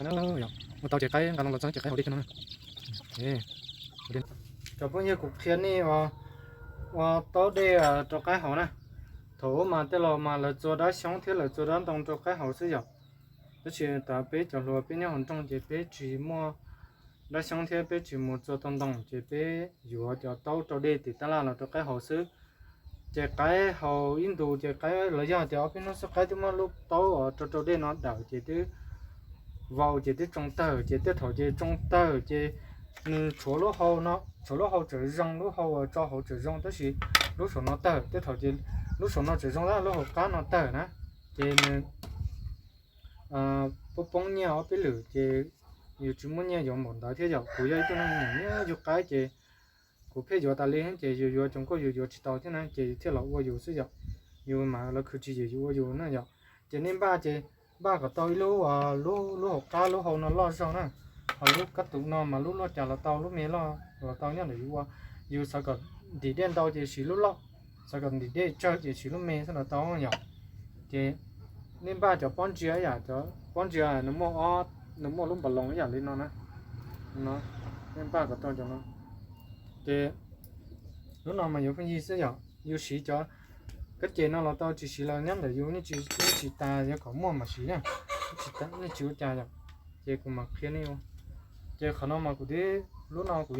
Ua tau ces qaib nqa loo los txog ces qaib haus dej kiag no. Cov phooj ywg, kuv qhia nej ua taub dej rau qaib haus na. Thaum ub mas tej laus mas lawv txua dab xyoob thiab lawv txua dab ntoo rau qaib haus xwb yom. Tab sis tas peb cov hluas peb nyob hauv nroog ces peb tsis muaj dab xyoob thiab peb tsis mus txua tau ntoo ces peb yuav cov taub rau dej tim tab laj los rau qaib haus xwb. Ces qaib haus ib ntus ces qaib los yog tias ob peb hnub xwb qaib twb muab lub taub uas rau rau dej no dawm ces twb vau ces twb tsoo tawg ces tej thaum ces tsoo tawg ces nws tshuav lub hau no, tshuav lub hau tseem zoo, lub hau uas tso hauv tseem zoo tab sis lub saum no tawg, tej thaum ces lub saum no tseem zoo tab lub hauv qab no tawg na. Ces nws poob poob nyiaj ob peb lwm ces yus tsis muaj nyiaj yuav npaum ntawd thiab yom. Kuv yog ib tug neeg nyiam nyiam yug qaib ces kuv pheej yuav tas li ces yus yuav cov nkauj yus yuav tsis tau thiab na ces yus thiaj los ua yus xwb yom. Yus mas lawv khwv tsis yim yus ua yus na yom. Ces nej npaj ces npaj kom tau ib lub, lub hauv qab lub hau no loj zog na. Ho lub kab tus no mas lub loj cas los tau, lub me loj los tau, nyob ntawm yus ua. Yus xav kom ntim dej ntau ces siv lub loj, xav kom ntim dej tsawg ces siv lub me xwb los tau yom. Ces nej npaj cov pob ntsia ib yam, cov pob ntsia nws muaj, nws muaj lub npas loos ib yam li no na. Nej npaj kom tau cov no. Ces lub no mas yuav pheej yig xwb yom. Yus siv cov kab ces no los tau, tsis siv los nyob ntawm yus, nej tsis tas, yog kom muaj mas siv na, nej tsis ua cas yom. Ces kuv mam qhia nej ua. Ces qhov no mas kuv twb, lub no kuv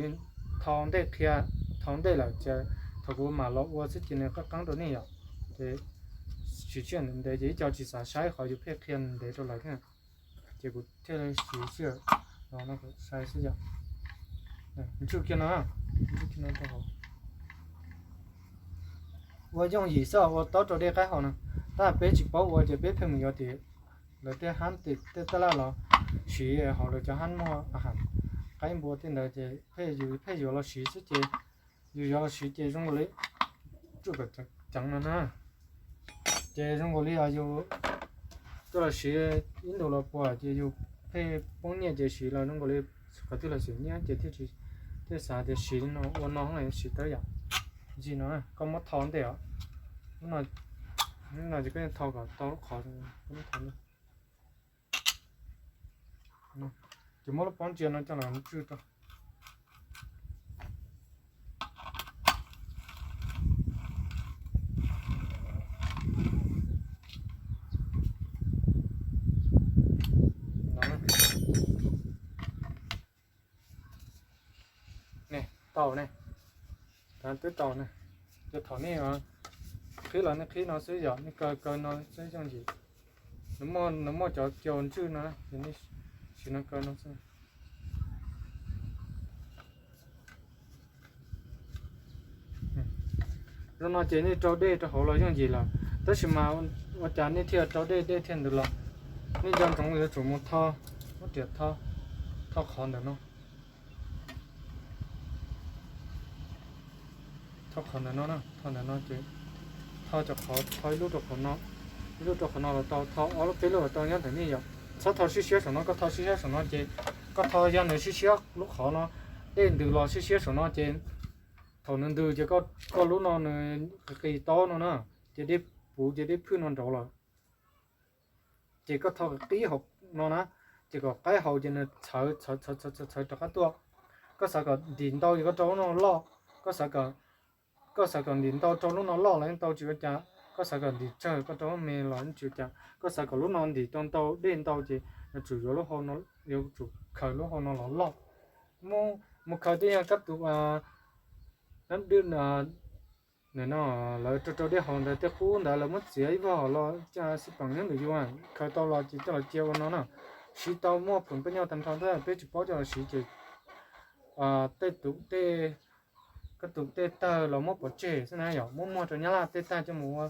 thau ntej qhia, thau ntej lawm ces thaum kuv mam los ua xwb ces nws qab qeeb rau nej yom. Ces siv sij hawm ntev ntev ces ib co tsis xav saib qhov yus pheej qhia ntev rau lawv thiab. Ces kuv thiaj siv sij hawm no sai xwb yom. Ntswj kiag no, ntswj kiag no rau hauv. Ua yooj yim xwb, ua taub rau dej qaib haus no. Tab peb tsis paub ua ces peb pheej mus yuav tim lawv tej hab tim tej taj laj los siv, hauv lawv cov hab muag a has qaib npua tej ntawd ces pheej yus pheej yuav los siv xwb ces yus yuav los siv ces zoo nkaus li tsuj kom ceev no na. Ces zoo nkaus li yus tuaj los siv ib ntus los puag ces yus pheej poob nyiaj ces siv los zoo nkaus li qhov twg los xwm nyiab ces thiaj xav tias siv no ua no siv tau yam. Ntsis no koj muab thau ntej os. Lub no ces koj thau kom tau lub qhov, ces muab lub pob ntsia no coj los ntswj rau. Ne, tau ne, twb tau ne. Ces thaum nej qhib los nej qhib no xwb yom, nej kaw kaw no xwb yooj yim. Nws muaj cov cau ntswj no ces nej siv no kaw no xwb. Zoo no ces nej rau dej rau hauv los yooj yim lawm, tab sis mas ua cas nej thiaj rau dej, dej thiaj ntws los? Nej nco ntsoov yuav tsum mus tho, muab riam tho, tho qhov ntawm no. Tho qhov ntawm no, tho ntawm no ces tho cov qhov, tho ib lub rau qhov no, ib lub rau qhov no los tau, tho ob lub peb lub los tau nyob ntawm nej yom. Txhob tho siab siab saum no, koj tho siab siab saum no ces koj tho yog nws siab siab lub qhov no, dej ntws los siab siab saum no ces thaum nws ntws ces koj lub no nws qis qis taub no na, ces dej puv ces dej phwj no nraud lawm. Ces koj tho qis qib hauv no na, ces kom qaib haus ces nws txhawv txhawv txhawv txhawv rov qab tuaj. Koj xav kom ntim ntau ces koj rau lub no loj, koj xav kom ntim ntau rau lub no loj los yeej tau tsis ua cas, koj xav kom ntim tsawg koj rau lub me los yeej tsis ua cas, koj xav kom lub no ntim tau ntau dej ntau ces yuav tsum yuav lub hau no, yuav tsum khaws lub hau no los loj. Mus khaws tej yog kab tus, nab dwb, nim no lawv rau rau dej haus ntawd tej qub ntawd lawv muab txiav ib vog los cas xij peem nyob ntawm yus, khaws tau los ces coj los cia ua no na. Siv tau muaj phoom pej nyoj tag nrho tab peb tsis paub coj los siv ces tej tus tej, kab tus tej tawg los muab pov tseg xwb na yom, muab muag rau nyab laj tej tag coj mus ua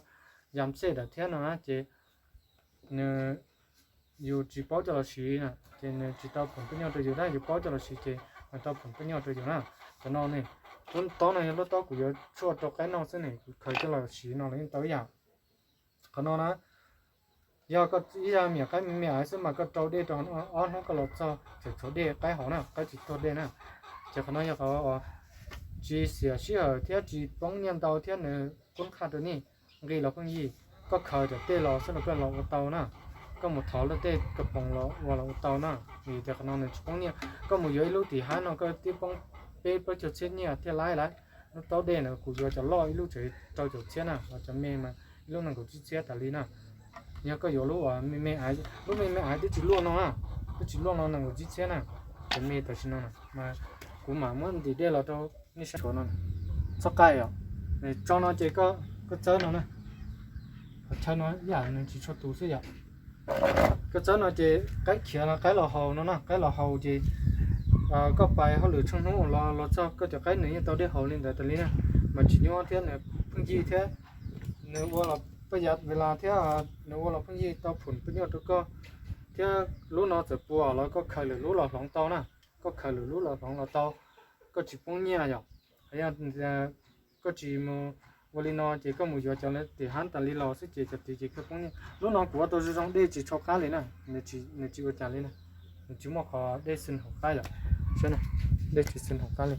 yam xej dawm thiab no na ces nws, yus tsis paub coj los siv na ces nws tsis tau phoom pej nyoj rau yus na, yus paub coj los siv ces nws tau phoom pej nyoj rau yus na. Cov no ne, lub taub no yog lub taub kuv yuav tshuaj rau qaib noj xwb ne, kuv khaws coj los siv no los yeej tau ib yam. Qhov no na, yog koj ib yam me qaib me me xwb mas koj rau dej rau ob hnub koj los txog tseem tshuav dej qaib haus na, qaib tsis tuag dej na. Ces qhov no yog qhov uas tsis xiam sij hawm thiab tsis poob nyiaj ntau thiab nws kub qhaj rau nej, nqi los pheej yig. Koj khaws cov tej los xwb los koj los ua tau na. Koj mus thov luag tej kab poos los ua los ua tau na, vim tias qhov no nws tsis poob nyiaj. Koj mus yuav ib lub tim hab no koj twb poob peb plaub caug txhiab nyiaj thiaj laib lawm. Lub taub dej na kuv yuav cov loj ib lub tseem rau caum txhiab na, ho cov me mas ib lub nees nkaum tsib txhiab tas li na. Yog koj yuav lub uas me me aiv, lub me me aiv twb tsis luaj no na, twb tsis luaj no nees nkaum tsib txhiab na, cov me tam sim no na. Mas kuv mam muab ntim dej los rau nej saib no. Txhob qaij os, tso no ces koj txawb no na. Qhov chaw no yam nws tsis tshua tus xwb yom. Koj txawb no ces qaib khiav los qaib los haus no na, qaib los haus ces koj pais hauj lwm tsheej hnub los los txog koj cov qaib nws yeej tau dej haus li ntawd tas li na. Mas tsis nyuaj thiab, nws pheej yig thiab, nws ua los paj yav ves las thiab, nws ua los pheej yig tau phum paj nyuaj rau koj. Thiab lub no txawm puas los koj khaws lwm lub los hloov tau na, koj khaws lwm lub los hloov los tau, koj tsis poob nyiaj yom. Yog koj tsis mus ua li no ces koj mus yuav cov tim hab tas li los xwb ces cov tid ces koj poob nyiaj. Lub no kuv ua tau zoo zoo, dej tsis tshau qab li na, nws tsis ua cas li na, nws tsis muaj qhov dej xwb hauv qab yom. Saib na, dej tsis xwb hauv qab li.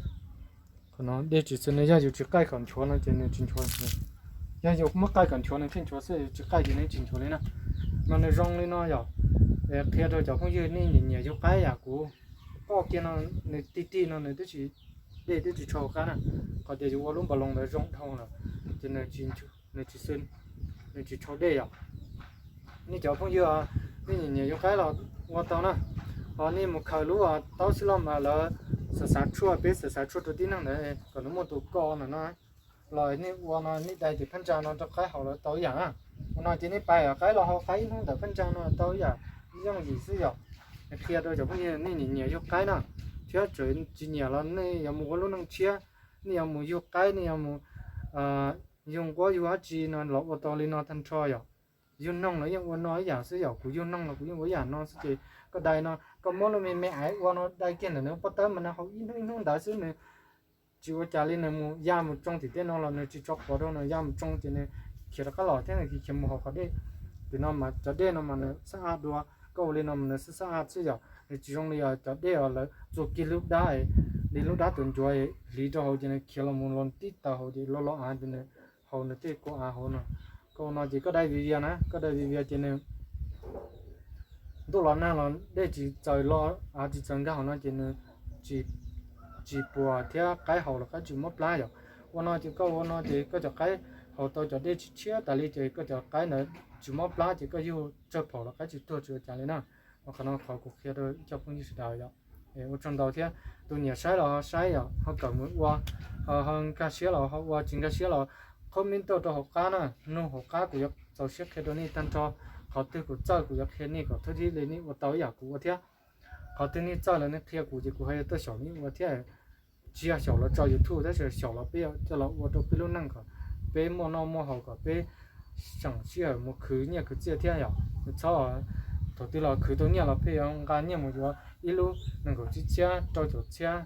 Qhov no dej tsis xwb no, yog yus tsis qaij kom nchuav no ces nws tsis nchuav. Yog yus muab qaij kom nchuav nws thiaj nchuav xwb, yus tsis qaij ces nws tsis nchuav li na. Mas nws zoo li no yom. Qhia rau cov phooj ywg nej nyiam nyiam yug qaib yam kuv, poj kiag no nws tig tig no nws twb tsis, dej twb tsis tshau qab na. Qhov tias yus ua lub npas loos ntawd zoo dhau lawm ces nws tsis xwb, nws tsis tshau dej yom. Nej cov phooj ywg nej nyiam nyiam yug qaib los ua tau na. Ho nej mus khaws lub taub xwb los mas lawv xav xav tshuaj, peb xav xav tshuaj rau tib neeg ntawd kom nws muaj tus ko ntawm no los nej ua no nej dai tim phab ntsa no rau qaib haus los tau ib yam na. Ua no ces nej pais qaib los haus qaib ib hnub ntawm phab ntsa no tau ib yam, yooj yim xwb yom. Qhia rau cov phooj ywg nej nyiam nyiam yug qaib na, thiab txawm tsis nyiam los nej yuav mus ua lub neej tshiab, nej yuav mus yug qaib, nej yuav mus yug nquab yug dab tsi no los ua tau li no tag nrho yom. Yug noog los yeej ua no ib yam xwb yom, kuv yug noog los kuv yeej ua ib yam no xwb ces koj dai no, koj muab lub me me aiv ua no dai kiag ntawm nws pob tawb mas nws haus ib hnub ib hnub ntawd xwb, nws tsis ua cas li. Nws mus ya mus tsoo tim tej no los nws tsis tso quav rau, nws ya mus tsoo ces nws khiav rov qab los thiab nws khiav mus haus qhov dej. Tim no mas cov dej no mas nws xab a dua, koj ua li no mas nws xab xab a xwb yom, nws tsis zoo li cov dej uas lawv txua kiag lub dab, li lub dab tus ncuav hliv rau hauv ces nws khiav los mus los tib taws hauv ces lo lo av ces nws haus nws tej kua av hauv no. Koj ua no ces koj dai vias vias na, koj dai vias vias ces nws ntuj los nag los dej tsis txaws los av tsis txaws nkag hauv no ces nws tsis puas thiab qaib haus los qaib tsis mob plab yom. Ua no ces koj ua no ces koj cov qaib haus tau cov dej tshiab tas li ces koj cov qaib ntawd tsis mob plab ces koj yug tsawg phaum los qaib tsis tuag tsis ua cas li na. Qhov no qhov kuv qhia rau ib co phooj ywg sawv daws yom. Ua tsaug ntau thiab, tus nyiam saib los ho saib yom, ho kawm mus ua, ho nkag siab los ho ua, tsis nkag siab los comment tuaj rau hauv qab na, nug hauv qab kuv yuav txaus siab qhia rau nej tag nrho. Qhov twg kuv txawj kuv yuav qhia nej kom thoob thib li nej ua tau ib yam kuv ua thiab. Qhov twg nej txawj los nej qhia kuv ces kuv ho yuav tuaj xyaum nej ua thiab. Tsis yog xyaum los tso YouTube tab sis xyaum los peb coj los ua rau peb lub neej kom peb muaj noj muaj haus kom peb seem sij hawm mus khwv nyiaj khwv txiaj thiab yom. Txhob thaum twg los khwv tau nyiaj los pheej yuav nqa nyiaj mus yuav ib lub nees nkaum tsib txhiab rau caum txhiab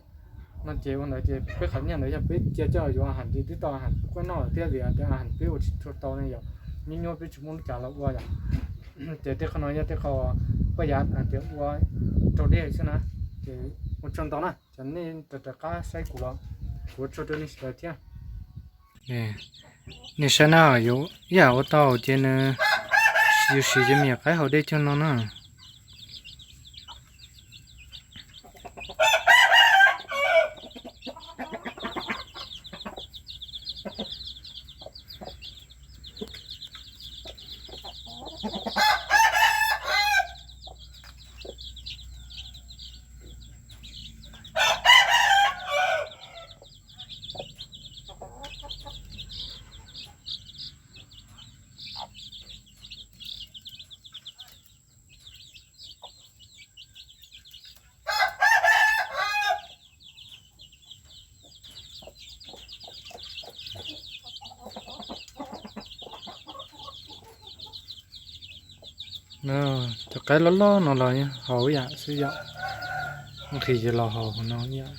no ces ua ntawd ces peb qhov nyiaj ntawd yog peb cia coj yuav a has ces twb tau a has quaj noj lawm thiab vim tias a has peb ua tsis tshua tau ne yom. Nyuaj nyuaj peb tsis muaj lub cas los ua yom. Ces tej qhov no yog tej qhov paj yav hais tias ua raug dej xwb na. Ces ua tsaug ntau na, cov nej rov rov qab saib kuv los kuv ua tsaug rau nej sawv daws thiab. Nej saib na, yus ib yam ua tau ces nws, yus siv cov me nyuam qaib haus dej cog no na. Cov qaib loj loj no los haus ib yam xwb yom, nqhis ces los haus no ib yam.